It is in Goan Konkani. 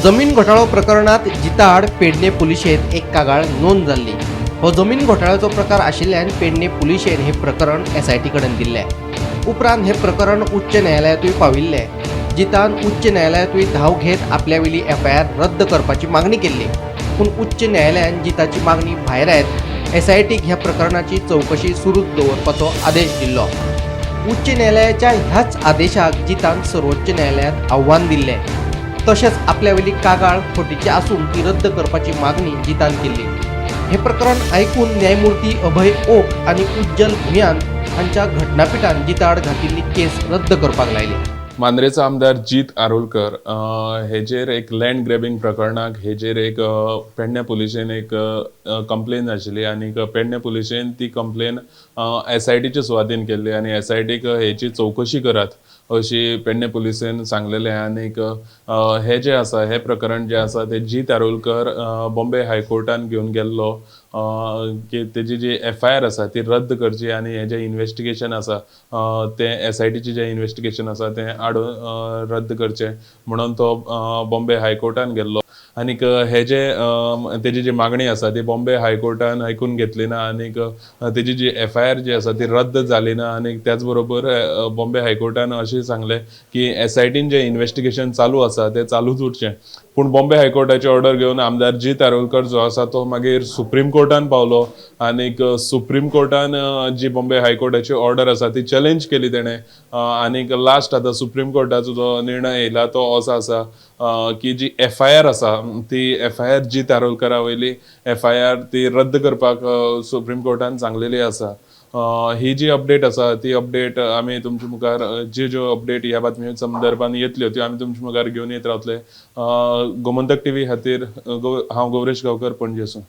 जमीन घोटाळो प्रकरणांत जिता आड पेडणे पुलिशेंत एक कागाळ नोंद जाल्ली. हो जमीन घोटाळ्याचो प्रकार आशिल्ल्यान पेडणे पुलिशेन हें प्रकरण एसआयटी कडेन दिल्लें. उपरांत हें प्रकरण उच्च न्यायालयांतूय पाविल्लें. जितान उच्च न्यायालयांतूय धांव घेत आपल्यावेली एफआयआर रद्द करपाची मागणी केल्ली, पूण उच्च न्यायालयान जिताची मागणी भायरायत एसआयटीक ह्या प्रकरणाची चवकशी सुरूच दवरपाचो आदेश दिल्लो. उच्च न्यायालयाच्या ह्याच आदेशाक जितान सर्वोच्च न्यायालयांत आव्हान दिल्लें. तशेंच आपल्यावेली कागाळ फटीची आसून ती रद्द करपाची मागणी जितान केल्ली. हे प्रकरण आयकून न्यायमूर्ती अभय ओक आनी उज्जल भुयान हांच्या घटनापिठान जिताआड घातिल्ली केस रद्द करपाक लायली. मांद्रेचो आमदार जीत आरोलकर हेजेर एक लँड ग्रॅबिंग प्रकरणाक हेजेर एक पेडणे पुलिशेन एक कंप्लेन आशिल्ली आनी पेडणे पुलिशेन ती कंप्लेन एसआयटीचे सुवादीन केल्ली आनी एसआयटीक हेची चवकशी करात अशी पेडणे पुलिशेन सांगलेलें. आनीक हें जें आसा, हें प्रकरण जें आसा तें जीत आरोलकर बॉम्बे हायकोर्टान घेवन गेल्लो की तेजी जी एफआयआर आसा ती रद्द करची आनी हें जें इन्वेस्टिगेशन आसा तें एसआयटीचें जें इन्वेस्टिगेशन आसा तें आडोवन रद्द करचें म्हणून तो बॉम्बे हायकोर्टान गेल्लो. आनीक हे जे तेजी जी मागणी आसा ती बॉम्बे हायकोर्टान आयकून घेतली ना आनीक तेजी जी एफआयआर जी आसा ती रद्द जाली ना. आनीक त्याच बरोबर बॉम्बे हायकोर्टान अशें सांगलें की एसआयटीन जें इन्वेस्टिगेशन चालू आसा तें चालूच उरचें. पूण बॉम्बे हायकोर्टाची ऑर्डर घेवन आमदार जीत आरोलकर जो आसा तो मागीर सुप्रीम कोर्टान पावलो आनीक सुप्रीम कोर्टान जी बॉम्बे हायकोर्टाची ऑर्डर आसा ती चॅलेंज केली तेणें. आनीक लास्ट आतां सुप्रीम कोर्टाचो जो निर्णय येयला तो असो आसा की जी एफआयआर आसा ती एफआयआर जीत आरोलकरा वयली एफआयआर ती रद्द करपाक सुप्रीम कोर्टान सांगलेली आसा. ही जी अपडेट आसा ती अपडेट आमी तुमच्या मुखार ज्यो ज्यो अपडेट ह्या बातमी संदर्भान येतल्यो त्यो आमी तुमच्या मुखार घेवन येत रावतले. गोमंतक टीव्ही खातीर हांव गौरेश गांवकर, पणजेसून.